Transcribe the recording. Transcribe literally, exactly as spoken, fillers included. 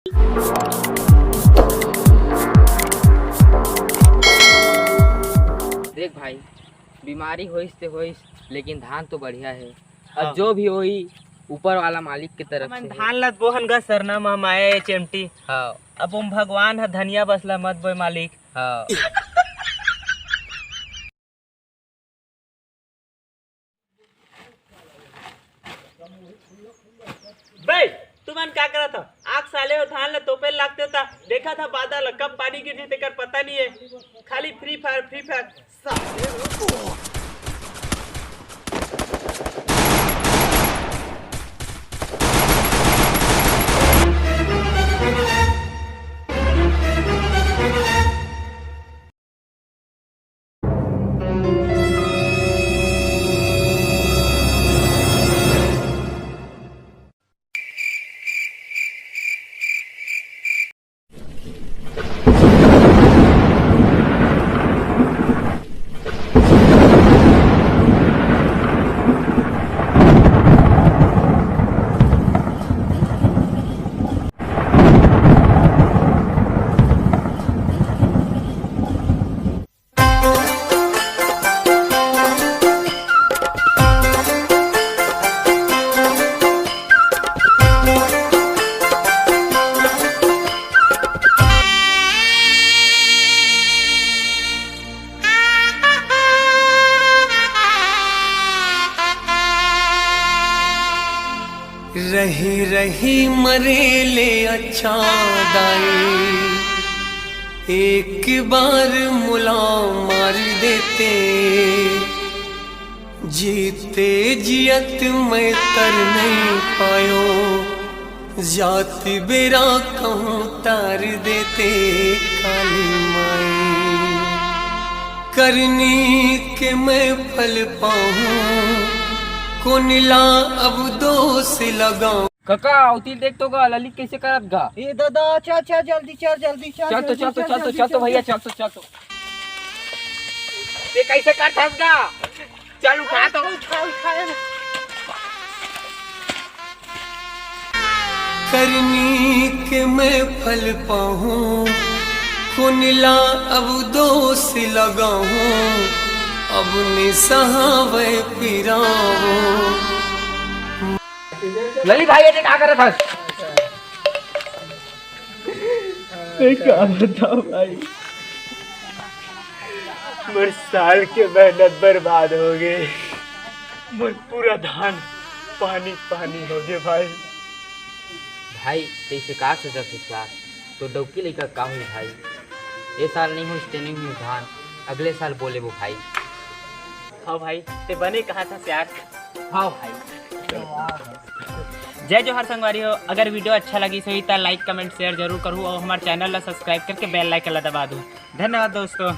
देख भाई, बीमारी होइस ते होइस, लेकिन धान तो बढ़िया हे। अब हाँ। जो भी होई, ऊपर वाला मालिक के तरफ हमन से। धान ला बोहन गा सरना मा माया एच एम टी। हाँ। अब ओम भगवान ह धनिया बस ला मत बोए मालिक। हाँ। बे, तुमन का करत हो? आग साले हो, धान ला तोपे लागते ता। देखा था बादल, कब पानी गिर जी तेकर पता नहीं है। खाली फ्री फायर, फ्री फायर। साले हो। रही रही मरे ले अच्छा दाई, एक बार मुला मार देते। जीते जियत मैं तर नहीं पायो, जात बेरा कहूँ तार देते काली माई। करनी के मैं फल पाहूँ, कोन ला अब दोष लगाऊँ। कका, अवती देख तो गा, ललित कैसे करत गा। ए दादा, चल, चल, जल्दी चल, जल्दी चल, चल तो, जल्दी चल तो, चल, चल तो, जल्दी चल तो चल, भैया, चल। चल तो, चल तो। ते कैसे करत हस गा? चल, उठा तो। उठा, उठा, उठा। करनी के मैं फल पाहूँ, कोन ला अब दोष लगाऊँ, अब निसहावै पीरा हो। ललित भाई, ये का करत हस? ये का बताओ भाई, मोर साल के मेहनत बर्बाद हो गए, मोर पूरा धान पानी पानी हो गए भाई। भाई, तैसे का सोचत हस यार? तो डौकी लइका का होई भाई? ए साल नहीं होइस ते नहीं होइस धान, अगले साल बोलेबो भाई। हाँ भाई, ते बने कहा था यार। हाँ भाई। जय जोहार संगवारी हो, अगर वीडियो अच्छा लगिस होही त like, comment, share जरूर करहू और हमारे चैनल ला subscribe करके bell icon ला दबा दू। धन्यवाद दोस्तों।